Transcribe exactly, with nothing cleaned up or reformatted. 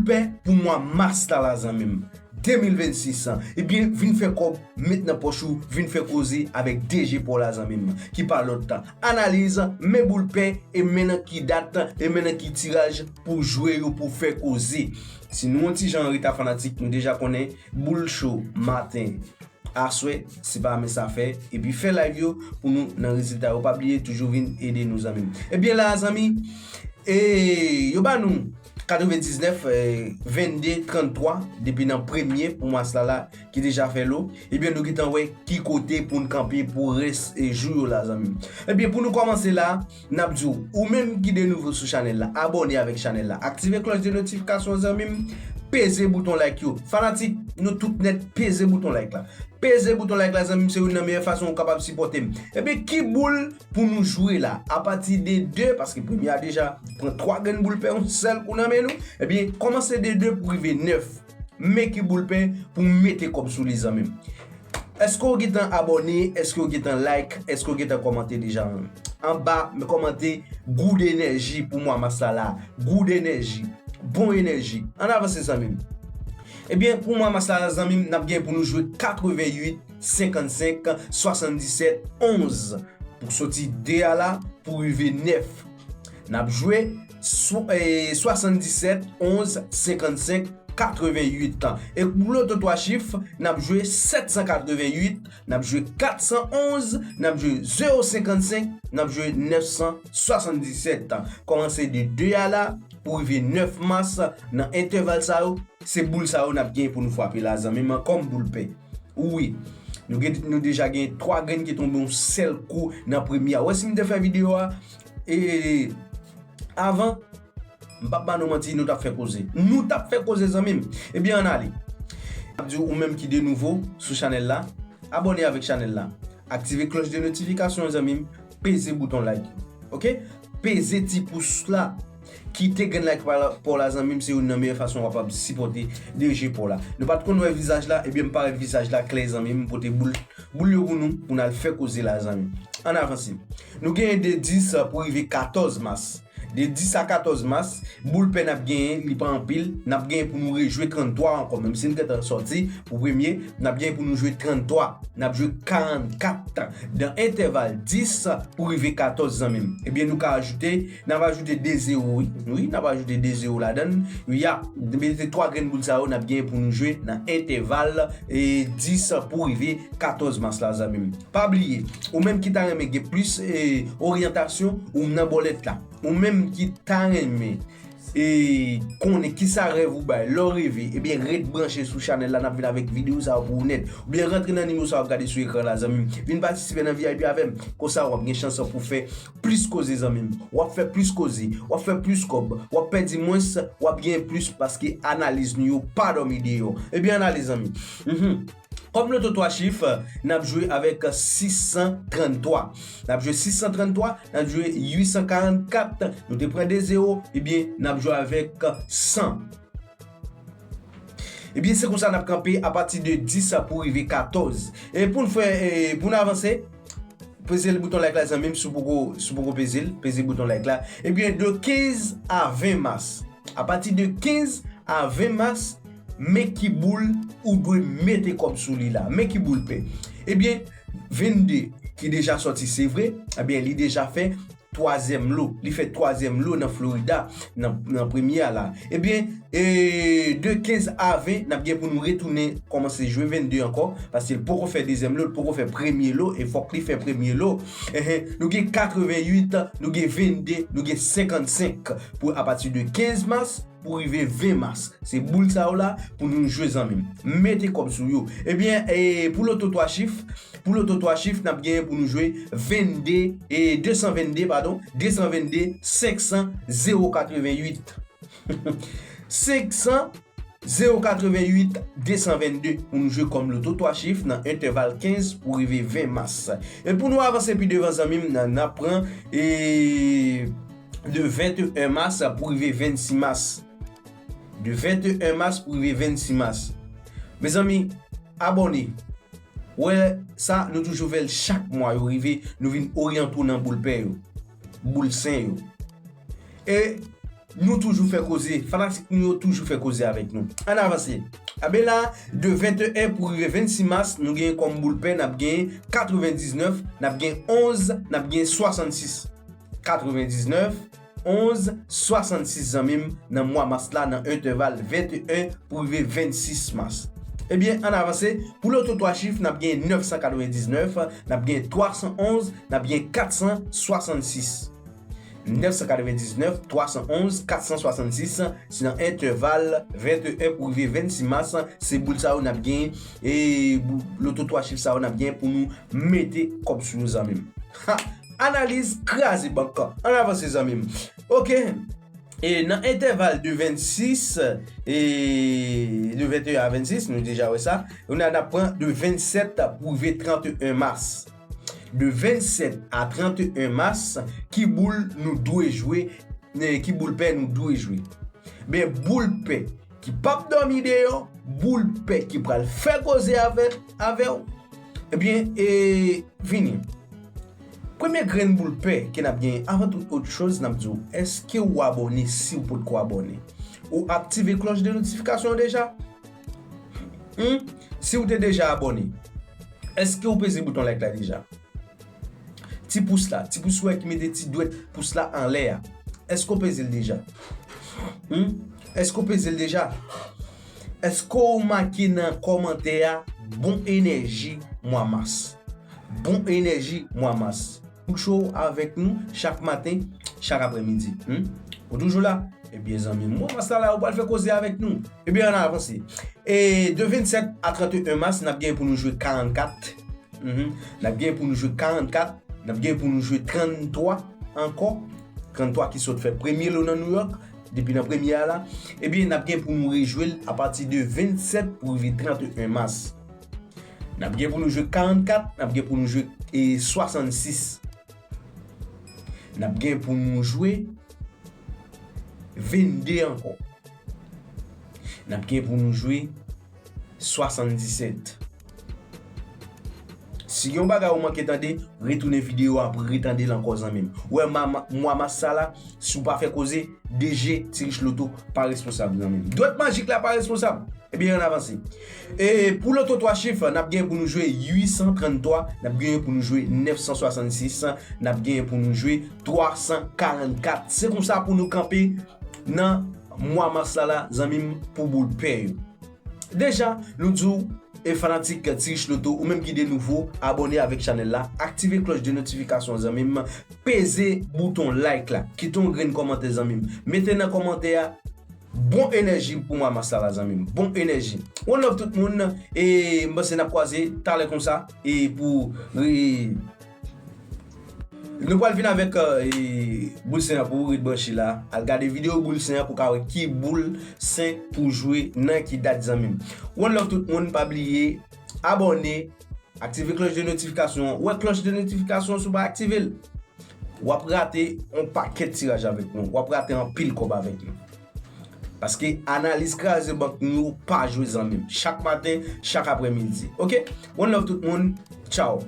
pè pou mwa mas la, la, zanmi m, de mil vennsis an. Ebyen, vin fè kòb, met nan pòch ou, vin fè koze avèk D G pa w la, zanmi m, ki pa lòt, analiz, men boul pè, e men nan ki dat, e men nan ki tiraj pou jwe yo, pou fè koze. Si nou yon ti jan an reta, fanatik, nou deja konnen boul cho maten, aswè, se pa mès a fè, epi fè live yo pou nou nan rezilta yo. Pa bliye, toujou vin ede nou, zanmi m. Ebyen, la, zanmi, e yo ba nou katrevendiznèf, e, vennde, tranntwa, depi nan premye pou mas la, la, ki deja fè lo. Ebyen, nou gentan wè ki kote pou n kanpe pou rès, e, jou yo la, zanmi m. Ebyen, pou nou kòmanse la, n ap di w, ou menm ki de nouvo sou chanèl la, abòne avèk chanèl la, aktive klòch de notifikasyon, zanmi m, peze bouton like yo. Fanatik, nou tout nèt, peze bouton like la. Peze bouton like la, zanmi m, se youn nan meyè fason ou kapab sipòte m. Ebyen, ki boul pou nou jwe la? Apati de de, paske premye a deja pran twa grenn boul pè yon sèl kou nan men nou. Ebyen, kòmanse de de pou rive nèf. Men ki boul pè pou mete kòb sou li, zanmi m. Èske w gentan abòne? Èske w gentan like? Èske w gentan kòmante deja, menm? Anba, men kòmante, gou de enèji pou mwa mas la, la. Gou de enèji. Bon enèji. Ann avanse, zanmi m. Ebyen, pou mwa mas la, la, zanmi m, n ap gen pou nou jwe katreventuit, senkannsenk, swasanndisèt, onz. Pou soti de a la, pou rive nèf. N ap jwe swa- e, swasanndisèt, onz, senkannsenk, katreventuit. E pou loto twa chif, n ap jwe sèt san katreventuit, n ap jwe kat san onz, n ap jwe zewo senkannsenk, n ap jwe nèf san swasanndisèt. Kòmanse de de a la, pou rive nèf mas, nan entèval sa yo, se boul sa yo n ap gen pou nou frape la, zanmi m, kòm boul pè. Wi. Nou gen, nou deja gen twa grenn ki tonbe yon sèl kou nan premye a. Wè, si m te fè videyo a, e, avan, m p ap ba nou manti, nou t ap fè koze. Nou t ap fè koze, zanmi m. Ebyen, ann ale. M ap di w, ou menm ki de nouvo sou chanèl la, abòne avèk chanèl la. Aktive klòch de notifikasyon, zanmi m. Peze bouton like. Oke? Peze ti pous la. Kite grenn like pa w la, zanmi m, se youn nan meyè fason w kapab sipòte D G pa w la. Nou pa t konn wè vizaj la, ebyen, m parèt vizaj la klè, zanmi m, m pote boul, boul yo pou nou, pou n al fè koze la, zanmi m. Ann avanse. Nou genyen de dis pou rive katòz mas. De dis a katòz mas, boul pè n ap genyen, li pa anpil, n ap genyen pou nou rejwe tranntwa ankò, menm si n gentan sòti pou premye, n ap genyen pou nou jwe tranntwa, n ap jwe karannkat, nan entèval dis pou rive katòz, zanmi m. Ebyen, nou ka ajoute, n ap ajoute de zewo, wi. Wi, n ap ajoute de zewo ladan l. Wi, a, mete twa grenn boul sa yo, n ap genyen pou nou jwe nan entèval, e, dis pou rive katòz mas la, zanmi m. Pa bliye, ou menm ki ta renmen gen plis, e, oryantasyon, ou nan bòlèt la. Ou menm ki ta renmen, e, konnen kisa rèv ou bay, lè w reve, ebyen, ret branche sou chanèl la, n ap vin avèk videyo sa yo pou ou nèt. Oubyen rantre nan nimewo sa w ap gade sou ekran la, zanmi m. Vin patisipe nan V I P avè m. Konsa, w ap gen chans pou fè plis koze, zanmi m. W ap fè plis koze, w ap fè plis kòb, w ap pèdi mwens, w ap genyen plis, paske analiz nou yo pa dòmi deyò. Ebyen, analiz, zanmi m. Mhm. Kòm loto twa chif, n ap jwe avèk sis san tranntwa. N ap jwe sis san tranntwa, n ap jwe uit san karannkat, nou te pran de zewo, ebyen, n ap jwe avèk san. Ebyen, se konsa n ap kanpe apati de dis pou rive katòz. E pou n fè, e pou n avanse, peze bouton like la, zanmi m, si w poko, si w poko peze l, peze bouton like la. Ebyen, de kenz a ven mas. Apati de kenz a ven mas, men ki boul ou dwe mete kòb sou li la. Men ki boul pè. Ebyen, vennde ki deja sòti, se vre, ebyen, li deja fè twazyèm lo. Li fè twazyèm lo nan Florida, nan, nan premye a la. Ebyen, e, de kenz a ven, n ap gen pou nou retounen kòmanse jwe vennde ankò, paske l poko fè dezyèm lo, l poko fè premye lo, e fòk li fè premye lo. Enhen, nou gen katreventuit, nou gen vennde, nou gen senkannsenk pou apati de kenz mas, pou rive ven mas. Se boul sa yo la pou nou jwe, zanmi m. Mete kòb sou yo. Ebyen, e, pou loto twa chif, pou loto twa chif, n ap genyen pou nou jwe vennde, e, de san vennde, padon, de san vennde, senk san, zewo katreventuit. Senk san, zewo katreventuit, de san vennde pou nou jwe kòm loto twa chif nan entèval kenz pou rive ven mas. E pou nou avanse pi devan, zanmi m, n a, n ap pran, e, de venteyen mas pou rive vennsis mas. De venteyen mas pou rive vennsis mas. Mezanmi, abòne. Wè sa, nou toujou fè l chak mwa yo rive, nou vin oryante w nan boul pè yo, boul sen yo. E nou toujou fè koze. Fanatik nou yo toujou fè koze avèk nou. Ann avanse. Aben la, de venteyen pou rive vennsis mas, nou gen kòm boul pè, n ap gen katrevendiznèf, n ap gen onz, n ap gen swasannsis. Katrevendiznèf, onz, swasannsis zanmi m nan mwa mas la, nan entèval venteyen pou rive vennsis mas. Ebyen, ann avanse, pou loto twa chif, n ap gen nèf san katrevendiznèf, n ap gen twa san onz, n ap gen kat san swasannsis. Nèf san katrevendiznèf, twa san onz, kat san swasannsis, se nan entèval venteyen pou rive vennsis mas, se boul sa yo n ap gen, e bou- loto twa chif sa yo n ap gen pou nou mete kòb sou yo zanmi m. Ha! Analiz kraze bank. Ann avanse zanmi m. Ok. E nan entèval de vennsis, e de venteyen a vennsis, nou deja wè sa, nou n ap pran de vennsèt pou rive tranteyen mas. De vennsèt a tranteyen mas, ki boul nou dwe jwe, e ki boul pè nou dwe jwe? Ben, boul pè ki p ap dòmi deyò, boul pè ki pral fè koze avè, avè w. Ebyen, e, vini. Premye grenn boul pè ke n ap genyen, avan tout ot choz, n ap di w, èske w abòne si w potko abòne? Ou aktive klòch de notifikasyon an deja? Hmm? Si w te deja abòne, èske w peze bouton like la deja? Ti pous la, ti pous ou wè ki mete ti dwèt pous la anlè a. Èske w peze l deja? Hmm? Èske w peze l deja? Èske w make nan kòmantè a bon enèji mwa mas? Bon enèji mwa mas. Pou show avèk nou chak maten, chak aprèmidi. Hmm? Ou toujou la? Ebyen, zanmi m, mwa mas la, la, ou pral fè koze avèk nou. Ebyen, ann avanse. E de vennsèt a tranteyen mas, n ap gen pou nou jwe karannkat. Mhm. N ap gen pou nou jwe karannkat. N ap gen pou nou jwe tranntwa ankò. Tranntwa ki sot fè premye lo nan New York, depi nan premye a la. Ebyen, n ap gen pou nou rejwe l apati de vennsèt pou rive tranteyen mas. N ap gen pou nou jwe karannkat, n ap gen pou nou jwe, e, swasannsis. N ap gen pou nou jwe vennde ankò. N ap gen pou nou jwe swasanndisèt. Si gen yon bagay ou manke tande, retounen videyo a pou retande l ankò, zanmi m. Ou wè, ma- ma- mwa mas sa la, si w pa fè koze, D G Ti Rich Loto pa responsab, zanmi m. Dwèt majik la pa responsab. Ebyen, ann avanse. E pou loto twa chif, n ap gen pou nou jwe uit san tranntwa, n ap gen pou nou jwe nèf san swasannsis, n ap gen pou nou jwe twa san karannkat. Se konsa pou nou kanpe nan mwa mas la, la, zanmi m, pou boul pè yo. Deja, nou di w, e fanatik Ti Rich Loto, ou menm ki de nouvo, abòne avèk chanèl la, aktive klòch de notifikasyon, zanmi m, peze bouton like la, kite yon grenn kòmantè, zanmi m, mete nan kòmantè a, bon enèji pou mwa mas la, la, zanmi m, bon enèji. One love tout moun, e m panse n ap kwaze talè konsa, e pou, e, nou pral vin avèk, e, boul sen an pou ou ret branche la. Al gade videyo boul sen an pou ka wè ki boul sen pou jwe nan ki dat, zanmi m. One love tout moun, pa bliye abòne, aktive klòch de notifikasyon an. Ou wè klòch de notifikasyon an, si w pa aktive l, w ap rate yon pakèt tiraj avèk nou. W ap rate anpil kòb avèk nou. Paske analiz kraze bank nou pa jwe, zanmi m. Chak maten, chak aprèmidi. Ok? One love tout moun. Tchao.